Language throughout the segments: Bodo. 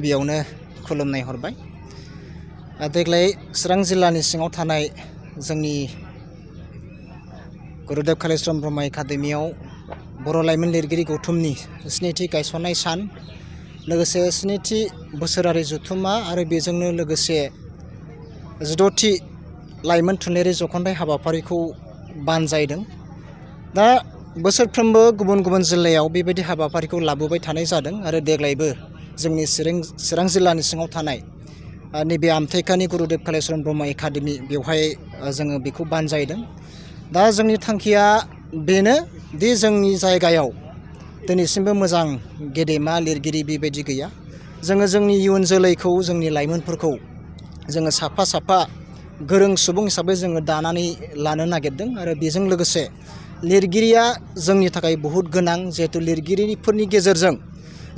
गिबियावनो खुलुमनाय हरबाय। देग्लाय चिरां जिल्लानि सिङाव थानाय जोंनि गुरुदेव कालिचरण ब्रह्म एकाडेमियाव बर' लाइमोन लिरगिरि गौथुमनि स्निथि गायसननाय सान लोगोसे स्निथि बोसोरारि जथुम्मा आरो बेजोंनो लोगोसे 16थि लाइमोन थुनलाइयारि जख'न्थाइ हाबाफारिखौ बानजायदों। दा बोसोरफ्रोमबो गुबुन गुबुन जिल्लायाव बेबायदि हाबाफारिखौ लाबोबाय थानाय जादों आरो देग्लायबो जोंनि चिरां जिल्लानि सिङाव थानाय नैबे आमथेखानि गुरुदेव कालिचरण ब्रह्म एकाडेमि बेवहाय जोङो बेखौ बानजायदों। दा जोंनि थांखिया बेनो दि जोंनि जायगायाव दिनैसिमबो मोजां गेदेमा लिरगिरि बेबायदि गैया। जोङो जोंनि इयुन जोलैखौ जोंनि लाइमोनफोरखौ जोङो साफा साफा गोरों सुबुं हिसाबै जोङो दानानै लानो नागिरदों आरो बेजों लोगोसे लिरगिरिया जोंनि थाखाय बहुद गोनां। जिहेतु लिरगिरिफोरनि गेजेरजों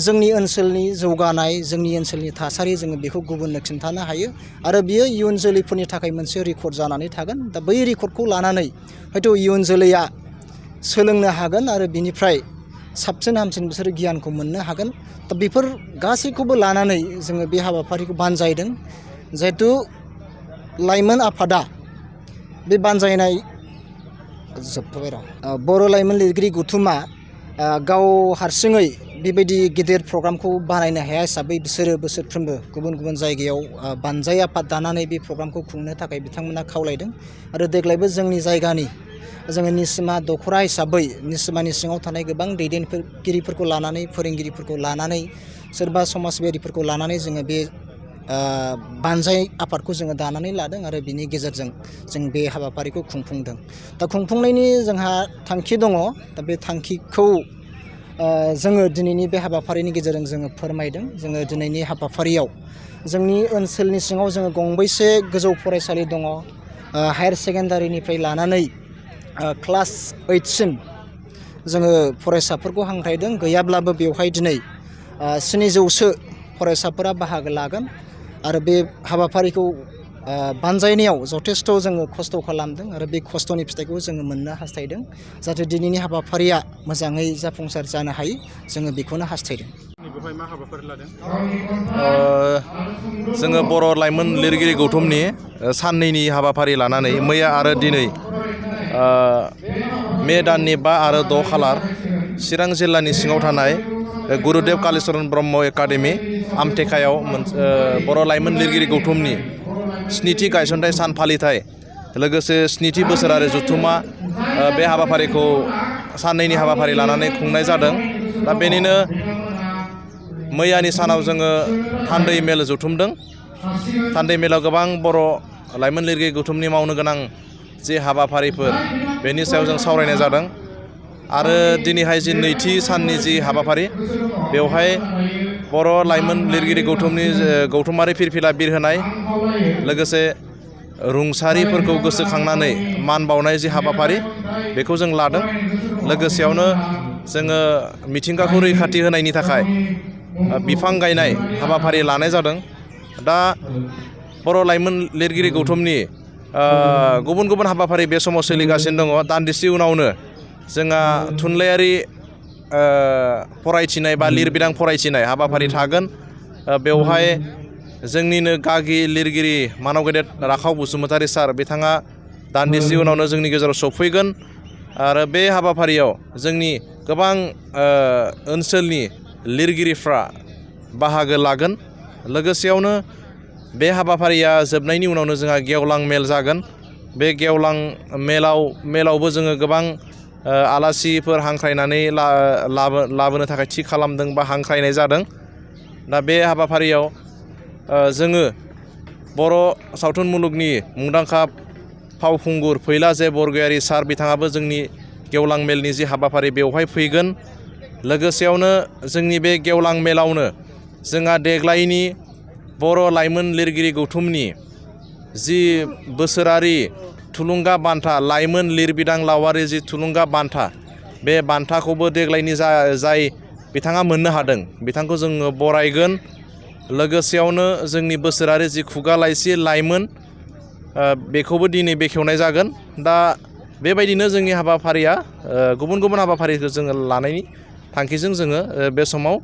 जोंनि ओनसोलनि जौगानाय जोंनि ओनसोलनि थासारि जोङो बेखौ गुबुननो खिन्थानो हायो आरो बियो इयुन जोलैफोरनि थाखाय मोनसे रेकर्ड जानानै थागोन। दा बै रेकर्डखौ लानानै हयथ' इयुन जोलैया सोलोंनो हागोन आरो बिनिफ्राय साबसिन हामसिन बिसोरो गियानखौ मोननो हागोन। दा बेफोर गासैखौबो लानानै जोङो बे हाबाफारिखौ बानजायदों। जिहेतु लाइमोन आफादा बे बानजायनाय बर' लाइमोन लिरगिरि गौथुमा गाव हारसिङै बेबायदि गिदिर प्रग्रामखौ बानायनो हाया हिसाबै बिसोरो बोसोरफ्रोमबो गुबुन गुबुन जायगायाव बानजाय आफाद दानानै बे प्रग्रामखौ खुंनो थाखाय बिथांमोना खावलायदों आरो देग्लायबो जोंनि जायगानि जोङो निसिमा दख'रा हिसाबै निसिमानि सिङाव थानाय गोबां दैदेनगिरिफोरखौ लानानै फोरोंगिरिफोरखौ लानानै सोरबा समाज सिबियारिफोरखौ लानानै जोङो बे बानजाय आफादखौ जोङो दानानै लादों आरो बिनि गेजेरजों जों बे हाबाफारिखौ खुंफुंदों। दा खुंफुंनायनि जोंहा थांखि दङ। दा बे थांखिखौ जोङो दिनैनि बे हाबाफारिनि गेजेरजों जोङो फोरमायदों। जोङो दिनैनि हाबाफारियाव जोंनि ओनसोलनि सिङाव जोङो गंबैसे गोजौ फरायसालि दङ। हायार सेकेन्डारिनिफ्राय लानानै क्लास 8सिम जोङो फरायसाफोरखौ हांख्रायदों। गैयाब्लाबो बेवहाय दिनै 700सो फरायसाफोरा बाहागो लागोन आरो बे हाबाफारिखौ बानजायनायाव जथेस्थ' जोङो खस्थ' खालामदों आरो बे खस्थ'नि फिथाइखौ जोङो मोननो हास्थायदों। जाहाथे दिनैनि हाबाफारिया मोजाङै जाफुंसार जानो हायो जोङो बेखौनो हास्थायदों। बेवहाय मा हाबाफारि लादों? जोङो बर' लाइमोन लिरगिरि गौथुमनि साननैनि हाबाफारि लानानै मैया आरो दिनै मे दाननि 5 आरो 6 खालार चिरां जिल्लानि सिङाव थानाय गुरुदेव कालिचरण ब्रह्म एकाडेमि आमथेखायाव बर' लाइमोन लिरगिरि गौथुमनि स्निथि गायसनथाइ सान फालिथाय लोगोसे स्निथि बोसोरारि जथुम्मा बे हाबाफारिखौ साननैनि हाबाफारि लानानै खुंनाय जादों। दा बेनिनो मैयानि सानाव जोङो थान्दै मेल जथुमदों। थान्दै मेलाव गोबां बर' लाइमोन लिरगिरि गौथुमनि मावनो गोनां जि हाबाफारिफोर बेनि सायाव जों सावरायनाय जादों आरो दिनैहाय जि नैथि साननि जि हाबाफारि बेवहाय बर' लाइमोन लिरगिरि गौथुमनि गौथुमारि फिरफिला बिरहोनाय लोगोसे रुंसारिफोरखौ गोसोखांनानै मान बावनाय जि हाबाफारि बेखौ जों लादों। लोगोसेयावनो जोङो मिथिंगाखौ रैखाथि होनायनि थाखाय बिफां गायनाय हाबाफारि लानाय जादों। दा बर' लाइमोन लिरगिरि गौथुमनि गुबुन गुबुन हाबाफारि बे समाव सोलिगासिनो दङ। दान्दिसे उनावनो जोंहा थुनलाइयारि फरायथिनाय बा लिरबिदां फरायथिनाय हाबाफारि थागोन। बेवहाय जोंनिनो गागि लिरगिरि मानाव गेदेर राखाव बसुमतारी सार बिथाङा दान्दिसे उनावनो जोंनि गेजेराव सफैगोन आरो बे हाबाफारियाव जोंनि गोबां ओनसोलनि लिरगिरिफ्रा बाहागो लागोन। लोगोसेयावनो बे हाबाफारिया जोबनायनि उनावनो जोंहा गेवलां मेल जागोन। बे गेवलां मेलावबो जोङो गोबां आलासिफोर हांख्रायनानै लाबोनो थाखाय थि खालामदों बा हांख्रायनाय जादों। दा बे हाबाफारियाव जोङो बर' सावथुन मुलुगनि मुंदांखा फावखुंगुर फैला जे बरगयारी सार बिथाङाबो जोंनि गेवलां मेलनि जि हाबाफारि बेवहाय फैगोन। लोगोसेयावनो जोंनि बे गेवलां मेलावनो जोंहा देग्लायनि बर' लाइमोन लिरगिरि गौथुमनि जि बोसोरारि थुलुंगा बान्था लाइमोन लिरबिदां लावारि जि थुलुंगा बान्था बे बान्थाखौबो देग्लायनि जाय बिथाङा मोननो हादों बिथांखौ जोङो बरायगोन। लोगोसेयावनो जोंनि बोसोरारि जि खुगा लाइसि लाइमोन बेखौबो दिनै बेखेवनाय जागोन। दा बेबायदिनो जोंनि हाबाफारिया गुबुन गुबुन हाबाफारिखौ जोङो लानायनि थांखिजों जोङो बे समाव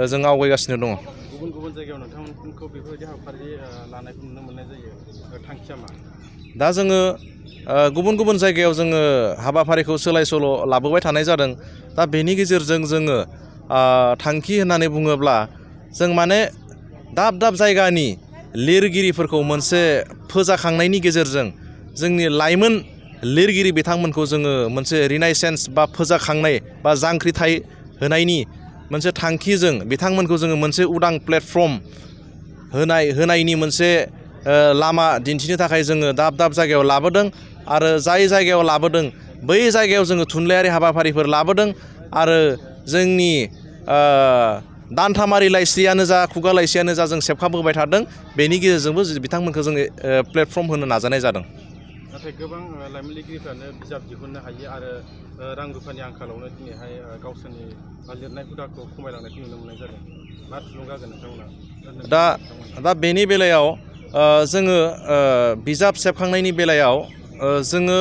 जों आवगायगासिनो दङ। गुबुन गुबुन जायगायाव नोंथांमोनखौ बेफोरबायदि हाबाफारि लानायखौ नुनो मोननाय जायो थांखिया मा? दा जोङो गुबुन गुबुन जायगायाव जोङो हाबाफारिखौ सोलाय सोल' लाबोबाय थानाय जादों। दा बेनि गेजेरजों जोङो थांखि होननानै बुङोब्ला जों माने दाब दाब जायगानि लिरगिरिफोरखौ मोनसे फोजाखांनायनि गेजेरजों जोंनि लाइमोन लिरगिरि बिथांमोनखौ जोङो मोनसे रिनायसेन्स बा फोजाखांनाय बा जांख्रिथाय होनायनि मोनसे थांखिजों बिथांमोनखौ जोङो मोनसे उदां प्लेटफर्म होनायनि मोनसे लामा दिन्थिनो थाखाय जोङो दाब दाब जायगायाव लाबोदों आरो जाय जायगायाव लाबोदों बै जायगायाव जोङो थुनलाइयारि हाबाफारिफोर लाबोदों आरो जोंनि दानथामारि लाइसियानो जा खुगा लाइसियानो जा जों सेबखांबोबाय थादों। बेनि गेजेरजोंबो बिथांमोनखौ जोङो प्लेटफर्म होनो नाजानाय जादों। नाथाय गोबां लाइमोन लिरगिरिफ्रानो बिजाब दिहुननो हायो आरो रां रुफानि आंखालावनो दिनैहाय गावसोरनि लिरनाय हुदाखौ खमायलांनायखौ नुनो मोननाय जादों। मा थुलुंगा होगोन नोंथांमोना? दा बेनि बेलायाव जोङो बिजाब सेबखांनायनि बेलायाव जोङो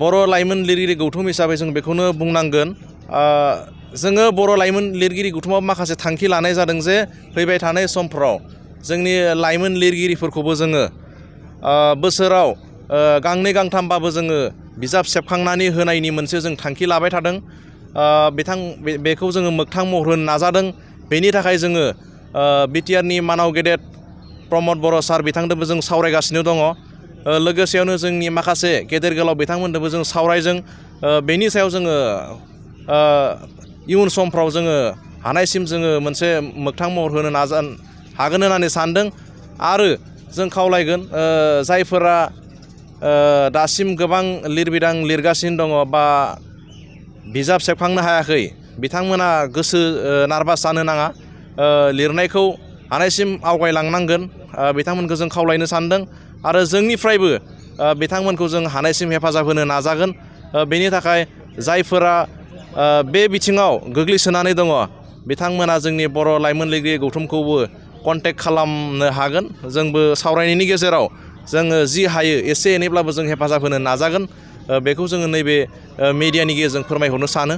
बर' लाइमोन लिरगिरि गौथुम हिसाबै जों बेखौनो बुंनांगोन। जोङो बर' लाइमोन लिरगिरि गौथुमाव माखासे थांखि लानाय जादों जे फैबाय थानाय समफ्राव जोंनि लाइमोन लिरगिरिफोरखौबो जोङो बोसोराव गांनै गांथामबाबो जोङो बिजाब सेबखांनानै होनायनि मोनसे जों थांखि लाबाय थादों। बेखौ जोङो मोगथां महर होनो नाजादों। बेनि थाखाय जोङो बिटिआरनि मानाव गेदेर प्रमद बर' सार बिथांजोंबो जों सावरायगासिनो दङ। लोगोसेयावनो जोंनि माखासे गेदेर गोलाव बिथांमोनजोंबो जों सावरायजों। बेनि सायाव जोङो इयुन समफ्राव जोङो हानायसिम जोङो मोनसे मोगथां महर होनो हागोन होननानै सानदों। आरो जों खावलायगोन जायफोरा दासिम गोबां लिरबिदां लिरगासिनो दङ बा बिजाब सेबखांनो हायाखै बिथांमोना गोसो नारभास जानो नाङा। लिरनायखौ हानायसिम आवगायलांनांगोन बिथांमोनखौ जों खावलायनो सानदों आरो जोंनिफ्रायबो बिथांमोनखौ जों हानायसिम हेफाजाब होनो नाजागोन। बेनि थाखाय जायफोरा बे बिथिङाव गोग्लैसोनानै दङ बिथांमोना जोंनि बर' लाइमोन लिरगिरि गौथुमखौबो कन्टेक्ट खालामनो हागोन। जोंबो सावरायनायनि गेजेराव जोङो जि हायो एसे एनैब्लाबो जों हेफाजाब होनो नाजागोन। बेखौ जोङो नैबे मिडियानि गेजेरजों फोरमायहरनो सानो।